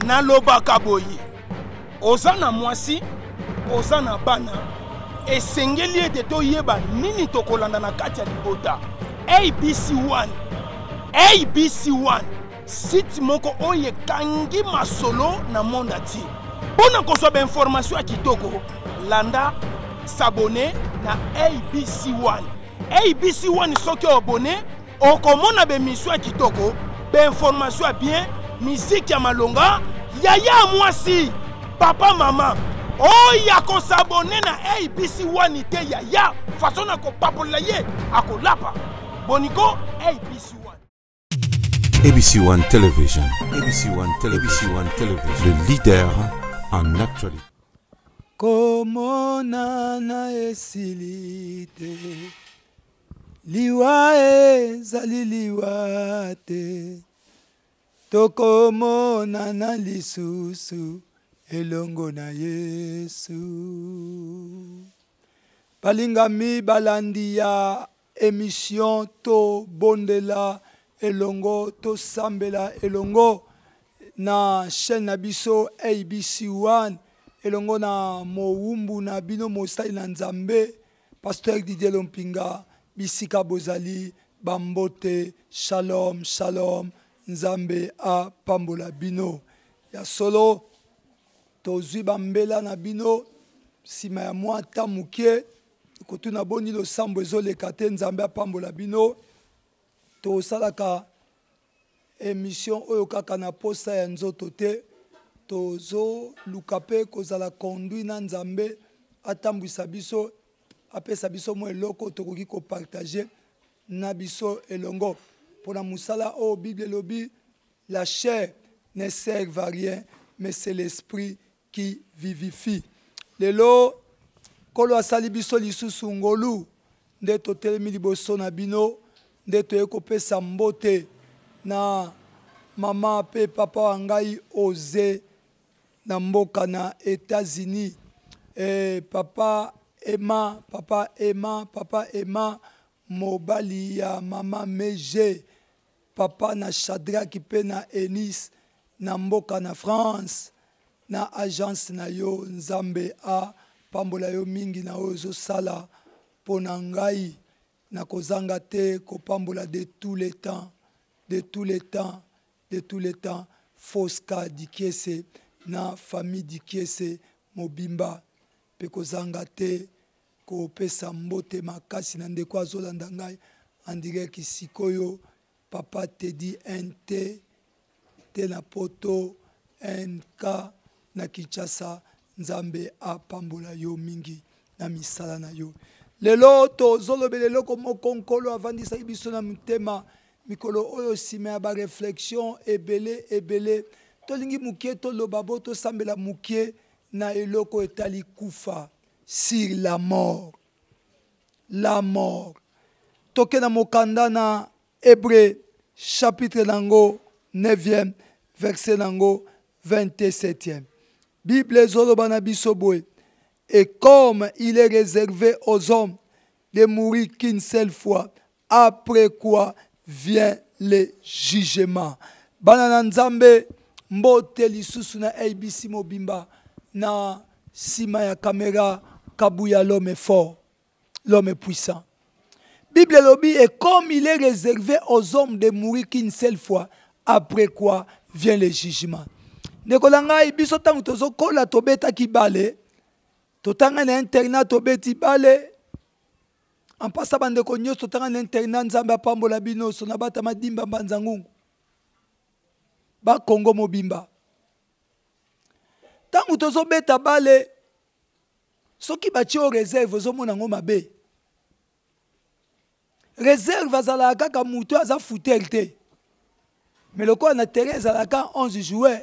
Nalobaka boye, oza na mwasi, oza na bana, esengeli ete toyeba nini tokolanda na kati ya libota. ABC1, ABC1, site moko oyo ekangi masolo na monde entier. Mpo na kozwa bainformation ya kitoko, landa s'abonner na ABC1. ABC1 soki oabonne okomona bemission ya kitoko, bainformation ya bien, miziki ya malonga, yaya ya mwasi, papa mama oyo akosabone na ABC 1 te, yaya façon na kopapolela ye akolapa boniko. ABC 1. ABC One Television, ABC One Television, ABC One Television, le leader en actualité. Komonana esili te, liwa ezali liwa te, tokomonana lisusu elongo na Yesu. Balingami balandi ya emission Tobondela elongo, tosambela elongo na chaîne na biso ABC 1 elongo na mowumbu na bino mosali na Nzambe Pasteur Didier Lompinga. Bisika bozali, bambote, shalom shalom, Nzambe apambola bino. Ya solo tozwi bambela na bino nsima ya mwa ata moke kotuna boni losambo ezoleka te. Nzambe apambola bino. Tosalaka emission oyo kaka na posa ya nzoto te, tozoluka mpe kozala conduit na Nzambe, atambwisa biso, apesa biso mwa eloko tokoki kopartage na biso elongo mpona mosala oyo. Bible elobi: la chair ne sert à rien, mais c'est l'esprit qui vivifie. Lelo Nkolo asali biso lisusu ngolu nde totelemi liboso na bino, nde toye kopesa mbote na mama mpe papa wa ngai Oze na mboka na États-Unis. Papa Emma, papa Emma, papa Emma, mobali ya mama Meje, papa na Shadraki mpe na Enis na mboka na France, na agence na yo. Nzambe apambola yo mingi na oyo ozosala mpo na ngai. Nakozanga te kopambola de tous les temps, de tous les temps, de tous les temps Fosca Dikiese na famille Dikiese mobimba, mpe kozanga te kopesa mbote makasi na ndeko azolanda ngai en direct sikoyo, papa Teddy NT te na Poto, NK na Kinshasa. Nzambe apambola yo mingi na misala na yo. Lelo tozolobela eloko moko Nkolo avandisaki biso na motema mikolo oyo, nsima ya bareflexion ebele ebele. Tolingi moke toloba bo tosambela moke na eloko etali kufa, sur la mort, la mort. Toke na mokanda na Hébreu, chapitre nango 9e, verset nango 27e. Bible ezoloba na biso boye: et comme il est réservé aux hommes de mourir qu'une seule fois, après quoi vient le jugement. Bana na Nzambe, mbote lisusu na ABC mobimba. Na nsima ya kamera, Kabuya, l'homme est fort, l'homme est puissant. Bible elobi: et comme il est réservé aux hommes de mourir qu'une seule fois, après quoi vient le jugement. Ndeko na ngai, biso ntango tozokola tobetaki bale, totanga na internat, tobeti bale ampasa. Bandeko nyonso totanga na internat, Nzambe apambola bino. So na bata madimba mbanza ngungu bakongo mobimba, ntango tozobeta bale, soki batie o réserve, ozomona yango mabe. Réserve azalaka kaka moto aza footeur te, mais lokola na terrain ezalaka 11 joueur,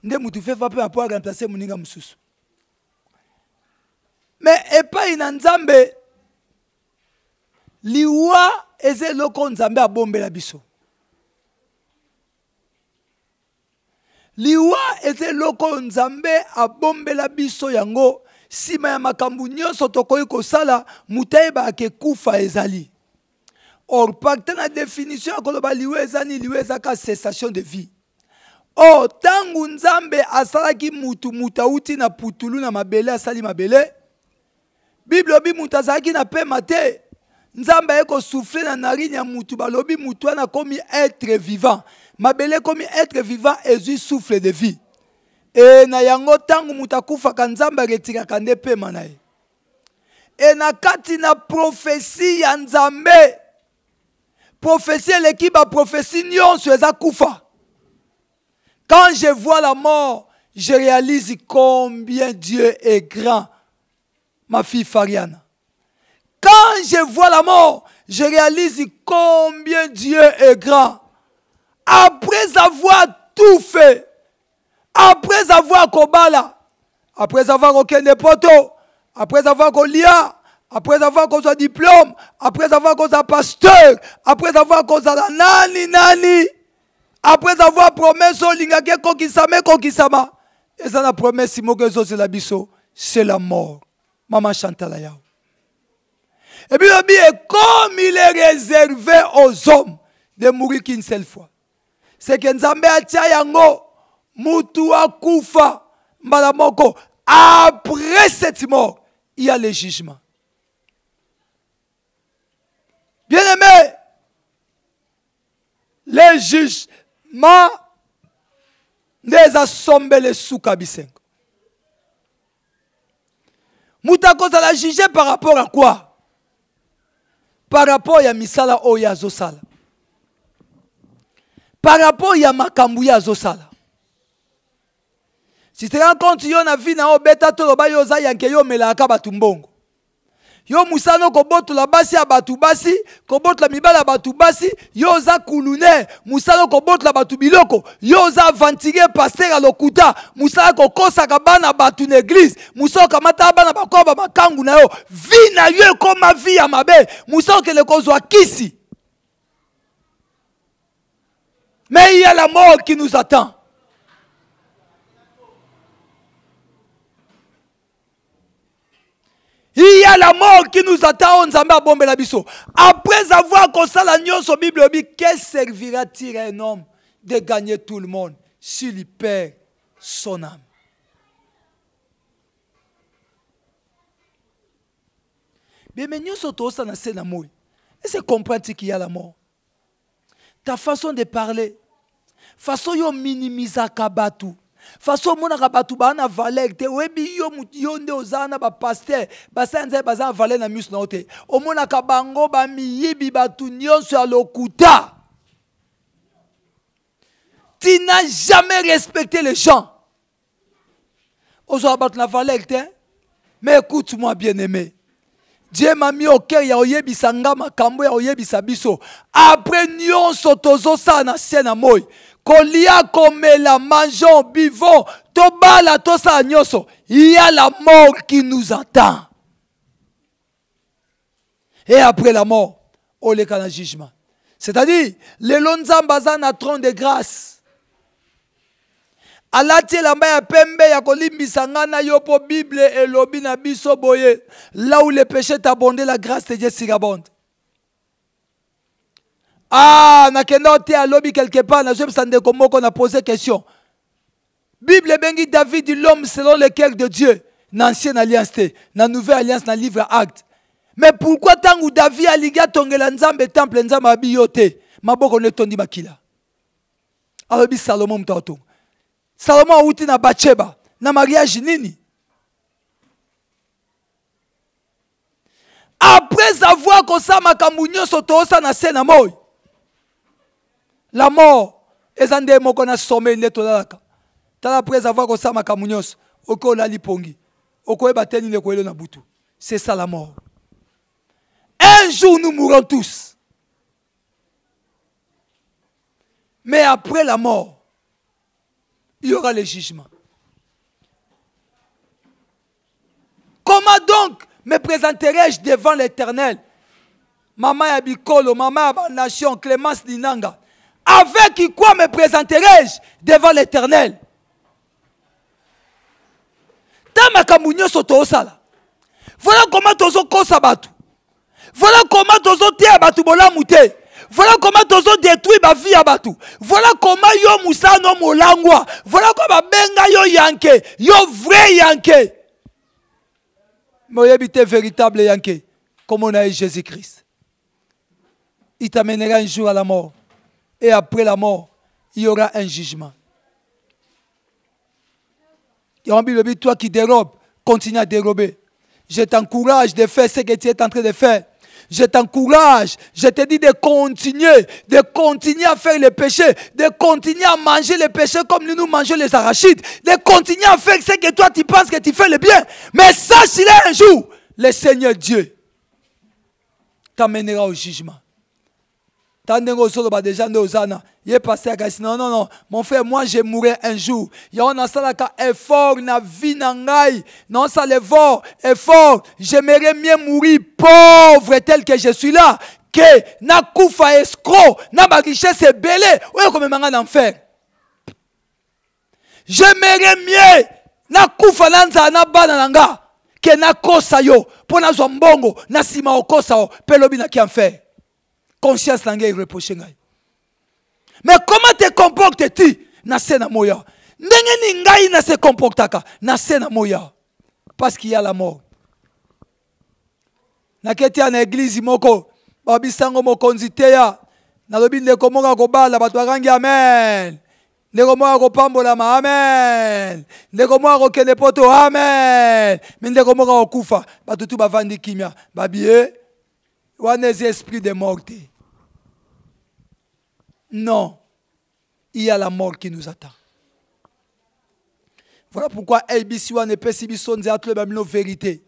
nde motu fefa mpe apo aremplace moninga mosusu. Mais epai na Nzambe, liwa eza eloko Nzambe abombela biso. Liwa eza eloko oyo Nzambe abombela biso yango. Nsima ya makambo nyonso tokoki kosala, moto ayebaka ekufa ezali. Or partant na définition ya koloba liwa eza nini, liwa ezaka cessation de vie. Or, ntango Nzambe asalaki mutu, mutu awuti na putulu na mabele, asali mabele. Bible elobi mutu azalaki na pema te. Nzambe aye kosouffle na narine ya mutu, balobi mutu wana akomi être vivant. Mabele ekomi être vivant, ezwi souffle de vie. E na yango ntango moto akufaka, Nzambe aretiraka nde pema na ye. E na kati na prophetie ya Nzambe, prophetie eleki ba prophetie nyonso eza kufa. Quand je vois la mort, je réalise combien Dieu est grand, ma fille Fariana. Quand je vois la mort, je réalise combien Dieu est grand. Après avoir tout fait, après avoir kobala, après avoir kokende poto, après avoir kolia, après avoir kozwa diplôme, après avoir kozwa pasteur, après avoir kozala nani nani, après avoir promesse olingaki ekokisama ekokisama, eza na promesse moko ezozela biso, c'est la mort. Maman Chantal Yao. Et puis, et comme il est réservé aux hommes de mourir qu'une seule fois, c'est que Nzambe atia yango mutu akufa mbala moko. Après cette mort, il y a le jugement. Bien-aimé, le jugement nde eza sombele suka bisengo. Moto akozala juge par rapport à quoi? Par rapport ya misala oyo azosala, par rapport ya makambo ye azosala. Si te rends compte, yo na vie na yo obeta toloba yo oza yanke, yo omelaka bato mbongo, yo mosala okobotola basi ya bato basi, kobotola mibali ya bato basi, yo oza kulune, mosala okobotola bato biloko, yo oza aventurier, pasteur ya lokuta, mosala kokosaka bana bato na eglise, mosala okamata bana bakoya ba makangu na yo, vie na yo ekoma vie ya mabe, mosala okende kozwa kisi. Mais il y a la mort qui nous attend. Il y a la mort qui nous attend, Nzambe abombela biso. Après avoir kosala nyonso, Bible dit, que servira-t-il à un homme de gagner tout le monde s'il perd son âme? Bien, mais nyonso tosala na se na moi. Est-ce que comprends-tu qu'il y a la mort? Ta façon de parler, façon yo minimisaka bato, façon omonaka bato baa na valeur te, oyebi yo motu, yo nde oza na ba pasteur, basali nzambe baza na valeur na miso na yo te, omonaka bango ba miyibi, bato nyonso ya lokuta. Tu n'as jamais respecté les gens. Ozwaka bato na valeur te. Mais écoute-moi bien-aimé, Dieu m'a mis au cœur ya oyebisa nga makambo ya oyebisa biso. Après nyonso tozosala na se na moi, kolia, komela, mangeons, buvons, tobala, tosala nyonso, il y a la mort qui nous attend. Et après la mort, oleka na jugement. C'est-à-dire, lelo Nzambe aza na trône de grâce. Alati elamba ya pembe ya kolimbisa nga na yo, po Bible elobi na biso boye, là où le péché est abondé, la grâce de Dieu surabonde. Ah, nakenda te alobi quelque part, nazoyebisa ndeko moko na poser question. Bible ebengi David l'homme selon le cœur de Dieu, na ancienne alliance te, na nouvelle alliance, na livre Acte. Mais pourquoi tangu David alingi atongela Nzambe temple, Nzambe abi yo te, maboko ne tondi makila. Alobi Salomon moto atonga. Salomon awuti na Bathsheba, na mariage nini? Après avoir kosala makambo nyonso toosa na se na moi, la mort eza nde moko na sommeil nde tolalaka. Tala, après avoir kosala makambo nyonso, okoki olali pongi, okoyeba te nini ekoyelo na butu. C'est ça la mort. Un jour nous mourrons tous. Mais après la mort, il y aura le jugement. Comment donc me présenterai-je devant l'Éternel? Maman ya bikolo, maman ya ba nation, Clémence Dinanga. Avec quoi me présenterai-je devant l'Éternel? Ta makambo nyonso tozosala. Voilà comment tozokosa bato. Voilà comment tozoteya bato bolamu te. Voilà comment tozo détruire ba vie ya bato. Voilà comment yo mosala no molangwa. Voilà comment babenga yo yanke, yo vrai yanke. Mais oyebi te véritable yanke comme on a eu Jésus-Christ. Il t'amènera un jour à la mort. Et après la mort, il y aura un jugement. Yango Bible toi qui dérobes, continue à dérober. Je t'encourage de faire ce que tu es en train de faire. Je t'encourage, je te dis de continuer, de continuer à faire le péché, de continuer à manger le péché comme nous, nous mangeons les arachides, de continuer à faire ce que toi tu penses que tu fais le bien. Mais sache-le un jour, le Seigneur Dieu t'amènera au jugement. Ta ndenge ozoloba deja nde oza na ye pasteur kasi non non non mon frère, moi je mourrai un jour. Yango nasalaka effort na vie na ngai, naosala effort, effort. J'aimerais mieux mourir pauvre tel que je suis là que nakufa escroc na barichesse ebele oyo ekomema ngai na enfer. J'aimerais mieux nakufa na nzala na bana na nga ke nakosa yo mpo nazwa mbongo na nsima okosa yo mpe lobi naki enfer. Conscience na ngai ereproche ngai. Mais comment te comportes-tu na se na moya? Ndenge ni ngai na se comportaka na se na moya? Parce qu'il y a la mort. Naketia na église moko, babisango mokonzi teya. Nalobi ndeko moko akobala, bato bakangi amen. Ndeko moko akopambolama, amen. Ndeko moko akokende poto, amen. Me ndeko moko akokufa, bato tu bavandi kimia, babie wana eza esprit de mort te. Non, il y a la mort qui nous attend. Voilà pourquoi ABC wana epesi biso nzela toyeba bino vérité.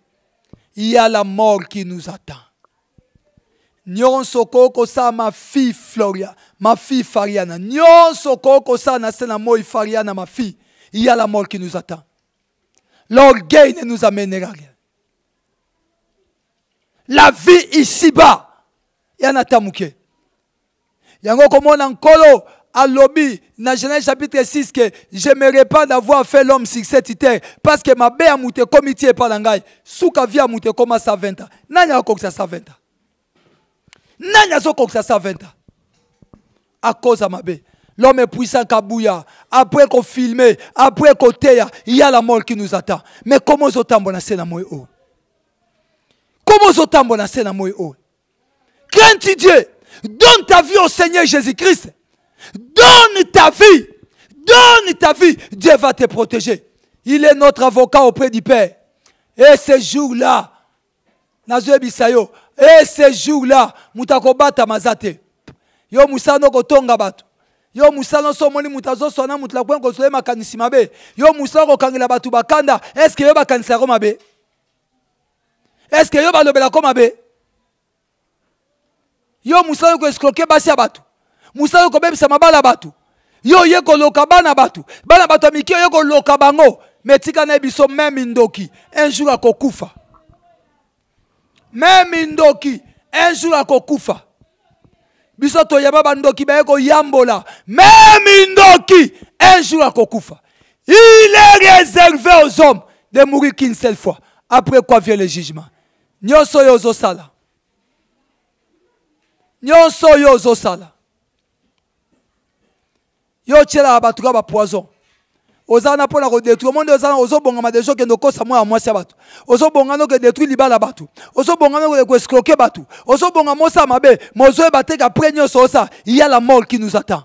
Il y a la mort qui nous attend. Nyonso okosala ma fille Floria, ma fille Fariana, nyonso okosala na se na moi Fariana, ma fille, il y a la mort qui nous attend. L'orgueil ne nous amènera rien. La vie ici-bas, ya na tamuke. Yango komona nkolo alobi na Genèse chapitre 6 que je me repens d'avoir fait l'homme sur cette terre parce que mabe ya moto ekomi ti epa na ngai. Suka vie ya moto ekoma 120 ans. Nani akokisa 120 ans? Nani azokokisa 120 ans? À cause ya mabe. L'homme est puissant Kabuya. Après qu'on filme, après qu'on teya, il y a la mort qui nous attend. Mais comment ozotambola na se na moi oyo? Comment ozotambola na se na moi oyo? Crains-tu Dieu? Donne ta vie au Seigneur Jésus-Christ. Donne ta vie. Donne ta vie. Dieu va te protéger. Il est notre avocat auprès du Père. Et ce jour-là, nazoyebisa yo, et ce jour-là, moto akobatama aza te. Yo mosala okotonga bato. Yo mosala nyonso omoni moto azoswana moto na kwen kozwa ye makanisi mabe. Yo mosala okokangela bato bakanda. Est-ce que yo bakanisaka yo mabe? Est-ce que yo balobelaka mabe? Yo mosala okoescroke basi ya bato, mosala okobebisa mabala ya bato, yo oye koloka bana bato, bana bato ya mike oye koloka bango. Me tika na biso meme ndoki un jour akokufa. Meme ndoki un jour akokufa. Biso toyeba bandoki baye koyambola. Meme ndoki un jour akokufa. Il est réservé aux hommes de mourir qu'une seule fois. Après quoi vient le jugement. Nyonso oyo ozosala, nyonso oyo ozosala, yo otielaka bato kaka bapoison. Oza na mpona kodétruire omonde, oza na ozobongama deja okende okosa mwana mwasi ya bato, ozobongana okedétruire libala ya bato, ozobongana okende koescroke bato, ozobonga mosala mabe, ma ozoyeba te qu'après nyonso osa, il y a la mort qui nous attend.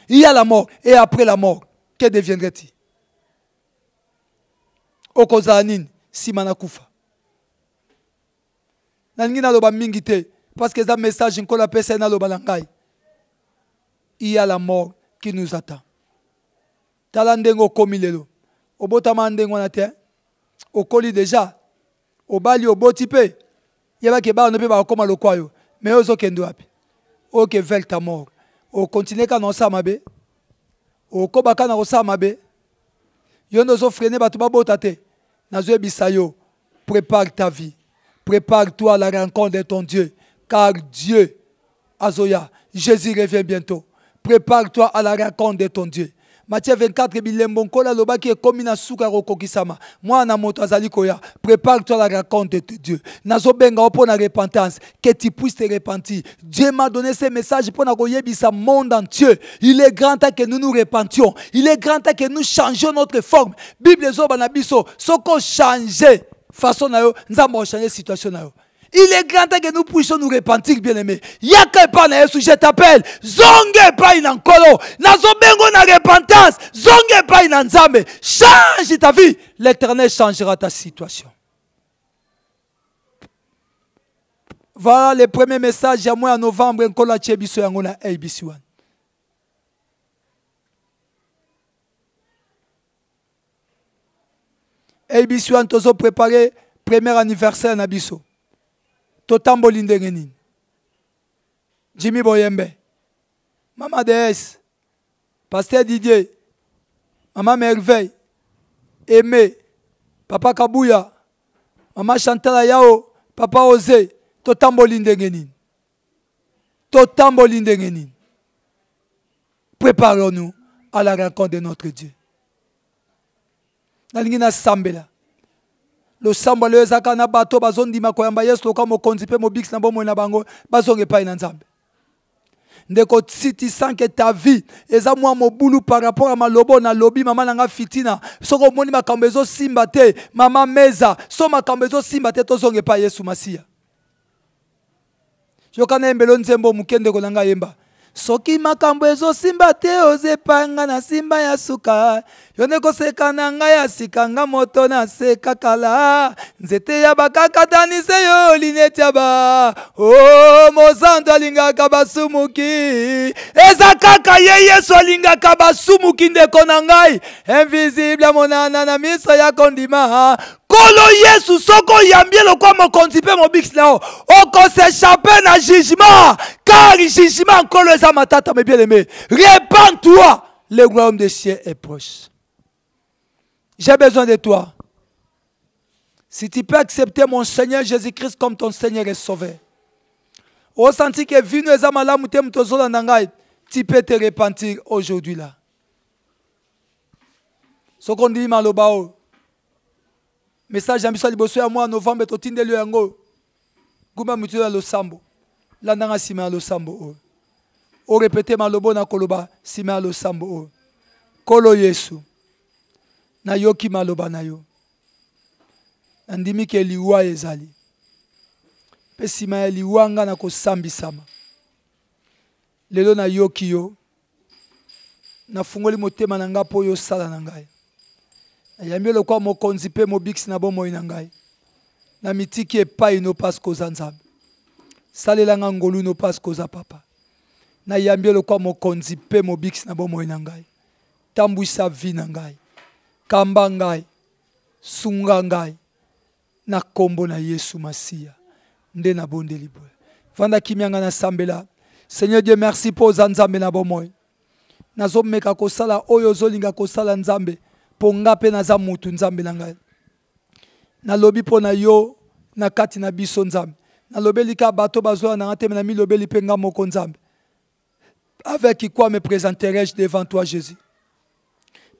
Il y a la mort. Et après la mort, que deviendrait-il? Okozala nini nsima na kufa? Nalingi naloba mingi te parce que eza message nkolo apesa ye naloba na ngai. Il y a la mort qui nous attend. Tala ndenge okomi lelo, obotama ndenge wana te, okoli deja, obali, oboti mpe, yebaki bana mpe bakokoma lokwa yo, mais oyo ozokende wapi? Oke vers ta mort. Okontinue kaka na osala mabe, okoba kaka na kosala mabe. Yo nde ozofrene bato babota te. Nazoyebisa yo, prépare ta vie, prépare-toi à la rencontre de ton Dieu, car Dieu azoya, Jésus revient bientôt. Prépare-toi à la rencontre de ton Dieu. Matthieu 24 bilembo Nkolo alobaki ekomi na suka ya kokokisama. Mwana na moto azali koya. Prépare-toi la rencontre de Dieu. Nazobenga yo mpo na repentance, que tu puisses te repentir. Dieu m'a donné ce message mpo na koyebisa monde entier. Il est grand temps que nous nous repentions. Il est grand temps que nous changions notre forme. Bible ezoba na biso soko changer façon na yo, Nzambe akochanger situation na yo. Il est grand temps que nous puissions nous repentir, bien-aimés. Yaka epai na Yesu, je t'appelle. Zonga epai na Nkolo. Nazobengo na repentance. Zonga epai na Nzambe. Change ta vie. L'Éternel changera ta situation. Voilà le premier message ya mois ya novembre Nkolo atie biso yango na ABC 1. ABC wana tozo prepare premier anniversaire na biso totamboli ndenge nini Jimmy Boyembe Mama DS Pasteur Didier Mama Merveille Aimé Papa Kabuya Mama Chantal Ayao Papa Ose totamboli ndenge nini totamboli ndenge nini préparons-nous à la rencontre de notre Dieu nalingi nasambela losambo lelo ezaka na bato bazondima koyamba yesu lokola mokonzi mpe mobikisi na bomoi na bango bazonga epai na nzambe ndeko si tu sens que ta vie eza mwa mobulu par rapport ya malobo nalobi mama na nga fitina soki omoni makambo ezosimba te mama meza so makambo ezosimba te tozonga epai yesu masiya yoka nayembelo nzembo moke ndeko na ngai yemba soki makambo ezosimba te oza epai nga na simba ya suka yo nde koseka na ngai ya sika nga moto naseka kala nzete ya bakakatanise yo lineti ya ba o oh, mosantu alingaka basumuki eza kaka ye yesu alingaka basumuki ndeko na ngai invisible amonana na miso ya kondima Nkolo Yesu, soki oyambi ye lokola mokonzi mpe mobikisi na yo, okos'echapper na jugement, car jugement Nkolo eza matata, mes bien-aimés. Repends-toi, le royaume des cieux est proche. J'ai besoin de toi. Si tu peux accepter mon Seigneur Jésus-Christ comme ton Seigneur et Sauveur, osenti que vino eza malamu te moto ozolanda ngai, tu peux te repentir aujourd'hui là. Soki ondimi maloba oyo, message ya biso ya liboso ya mwa novembre totindeli yo yango gumba motu ya losambo landanga nsima ya losambo oyo orepete malobo na koloba nsima ya losambo oyo nkolo yesu nayoki maloba na yo nandimi ke liwa ezali mpe nsima ya liwa nga nakosambisama lelo nayoki yo nafungoli motema na ngai mpo oyo osala na ngai nayambi yo lokola mokonzi mpe mobikisi na bomoi na ngai namitiki epai no paske oza nzambe salela nga ngolu no paske oza papa nayambi yo lokola mokonzi mpe mobikisi na bomoi na ngai tambwisa vi na ngai kamba ngai sunga ngai na kombo na Yesu Masiya nde nabondeli boye. Vanda kimia nga nasambela. Seigneur Dieu merci mpo oza Nzambe na bomoi. Nazomeka kosala oyo ozolinga kosala Nzambe mpo nga mpe naza mutu Nzambe na ngai. Nalobi mpo na yo na kati na biso Nzambe. Nalobeli kaka bato bazoya na nga te me namilobeli mpe nga moko Nzambe. Avec quoi me présenterai-je devant toi Jésus?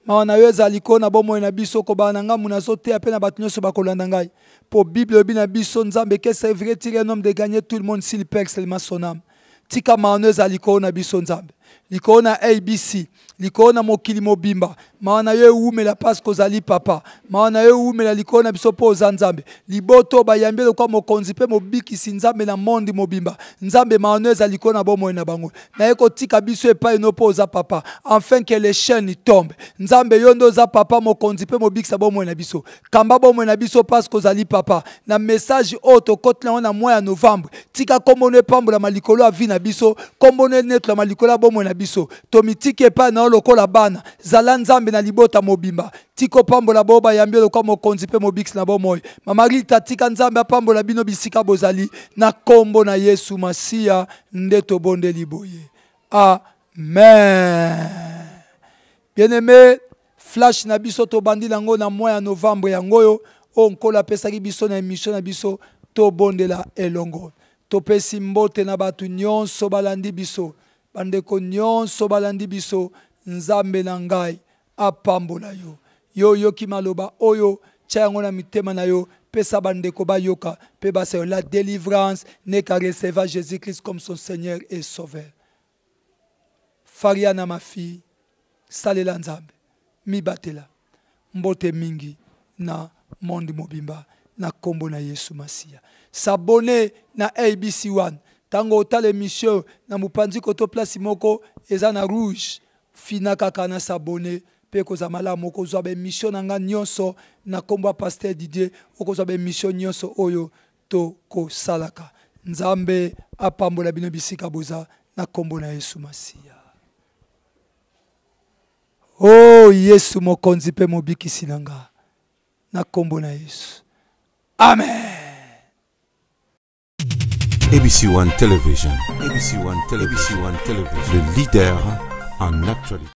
mawa na yo ezala likolo na bomoi na biso kobala na ngambo nazoteya mpe na bato nyonso bakolanda ngai mpo bible elobi na biso nzambe que servirait-il un homme de gagner tout le monde s'il perd seulement son âme tika mawa no ezala likolo na biso nzambe likolo na abc likolo na mokili mobimba mawa na yo ewumela paske ozali papa mawa na yo ewumela likolo na biso mpo oza nzambe liboto bayambi lokola mokonzi mpe mobikisi nzambe na mondi mobimba nzambe mawa no eza likolo na bomoi na bango naye kotika biso epai no mpo oza papa enfin que les chaînes tombent nzambe yo nde oza papa mokonzi mpe mobikisa bomoi na biso kamba bomoi na biso paske ozali papa na message oyo tokoti nango na mois ya novembre tika nkombo no epambolama likolo ya vi na biso nkombo no enetolama likolo ya bomoi na biso tomitiki epai na yo lokola bana zala nzambe na libota mobimba tika opambola bao bayambi yo lokola mokonzi mpe mobikisi na bomoi mama rita tika nzambe apambola bino bisika bozali na nkombo na yesu masiya nde tobondeli boye amen bien aimé flash na biso tobandi nango na mois ya novembre yango oyo oyo nkolo apesaki biso na emission na biso tobondela elongo topesi mbote na bato nyonso balandi biso bandeko nyonso balandi biso Nzambe na ngai apambola yo. Yo oyoki maloba oyo, tia yango na mitema na yo, pesa bandeko bayoka mpe basayo. La délivrance n'est qu'à recevoir Jésus-Christ comme son Seigneur et Sauveur. Fariana ma fille, salela Nzambe, mibatela. Mbote mingi na monde mobimba na kombo na Yesu Masiya. S'abonner na ABC One. Tango otala émission na mopanzi koto place moko eza na rouge, fina kaka na s'abonner mpe ekozala malamu. Okozwa ba émission na nga nyonso na kombo ya Pasteur Didier, okozwa ba émission nyonso oyo tokosalaka. Nzambe apambola bino bisika boza na kombo na Yesu Masiya. Oh Yesu mokonzi mpe mobikisi na nga na kombo na Yesu. Amen. ABC One Television, ABC One Television, ABC One Television, le leader en actualité.